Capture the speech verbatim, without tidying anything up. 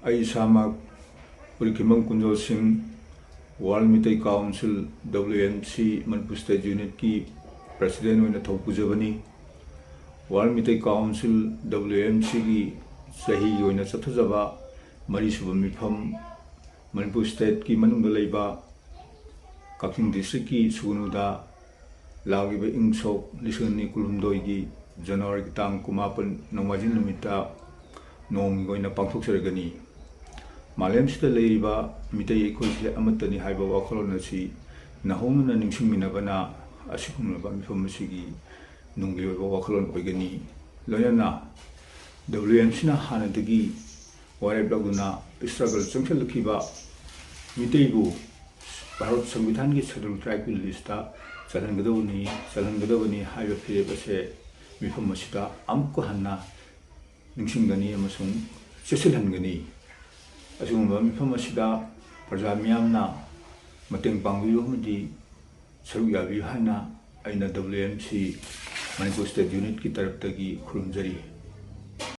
ꯑꯩ ꯏꯁꯥꯃꯛ ꯎꯔꯤꯈꯤꯃꯪ ꯀꯨꯟꯖꯣꯜ ꯁꯤꯡ, World Meitei Council, W M C, Manipur State Unitꯀꯤ President ꯑꯣꯏꯅ ꯊꯧ ꯄꯨꯖꯕꯅꯤ꯫ World Meitei Council, W M Cꯒꯤ ꯆꯍꯤꯒꯤ ꯑꯣꯏꯅ ꯆꯠꯊꯖꯕ ꯃꯔꯤꯁꯨꯕ ꯃꯤꯐꯝ, ꯃꯅꯤꯄꯨꯔ Stateꯀꯤ ꯃꯅꯨꯡꯗ ꯂꯩꯕ ꯀꯛꯆꯤꯡ Districtꯀꯤ ꯁꯨꯒꯅꯨꯗ ꯂꯥꯛꯂꯤꯕ ꯏꯪ ꯁꯣꯛ ꯂꯤꯁꯤꯡ ꯑꯅꯤ ꯀꯨꯟꯍꯨꯝꯗꯣꯏꯒꯤ Januaryꯒꯤ ꯇꯥꯡ ꯀꯨꯟꯃꯥꯄꯟ ꯅꯣꯡꯃꯥꯏꯖꯤꯡ ꯅꯨꯃꯤꯠꯇ ꯅꯣꯡꯃꯒꯤ ꯑꯣꯏꯅ ꯄꯥꯡꯊꯣꯛꯆꯔꯒꯅꯤ꯫ ꯃꯥꯂꯦꯝꯁꯤꯗ ꯂꯩꯔꯤꯕ ꯃꯤꯇꯩ ꯑꯩꯈꯣꯏꯁꯦ ꯑꯃꯠꯇꯅꯤ ꯍꯥꯏꯕ ꯋꯥꯈꯜꯂꯣꯟ ꯑꯁꯤ ꯅꯧꯍꯧꯅꯅ ꯅꯤꯡꯁꯤꯡꯃꯤꯟꯅꯕꯅ ꯑꯁꯤꯒꯨꯝꯂꯕ ꯃꯤꯐꯝ ꯑꯁꯤꯒꯤ ꯅꯨꯡꯒꯤ ꯑꯣꯏꯕ ꯋꯥꯈꯜꯂꯣꯟ ꯑꯣꯏꯒꯅꯤ꯫ ꯂꯣꯏꯅꯅ W M Cꯅ ꯍꯥꯟꯅꯗꯒꯤ ꯋꯥꯔꯦꯞ ꯂꯧꯗꯨꯅ struggle ꯆꯪꯁꯤꯜꯂꯛꯈꯤꯕ ꯃꯤꯇꯩꯕꯨ ꯚꯥꯔꯠ ꯁꯪꯕꯤꯙꯥꯟꯒꯤ Scheduled Tribeꯀꯤ listꯇ ꯆꯜꯍꯟꯒꯗꯕꯅꯤ, ꯆꯜꯍꯟꯒꯗꯕꯅꯤ ꯍꯥꯏꯕ ꯐꯤꯔꯦꯞ ꯑꯁꯦ ꯃꯤꯐꯝ ꯑꯁꯤꯗ ꯑꯃꯨꯛꯀ ꯍꯟꯅ ꯅꯤꯡꯁꯤꯡꯒꯅꯤ ꯑꯃꯁꯨꯡ ꯆꯦꯠꯁꯤꯜꯍꯟꯒꯅꯤ꯫ ꯑꯁꯤꯒꯨꯝꯕ ꯃꯤꯐꯝ ꯑꯁꯤꯗ ꯄ꯭ꯔꯖꯥ ꯃꯤꯌꯥꯝꯅ ꯃꯇꯦꯡ ꯄꯥꯡꯕꯤꯌꯨ ꯑꯃꯗꯤ ꯁꯔꯨꯛ ꯌꯥꯕꯤꯌꯨ ꯍꯥꯏꯅ ꯑꯩꯅ W M C Manipur State Unitꯀꯤ ꯇꯔꯞꯇꯒꯤ ꯈꯨꯔꯨꯝꯖꯔꯤ꯫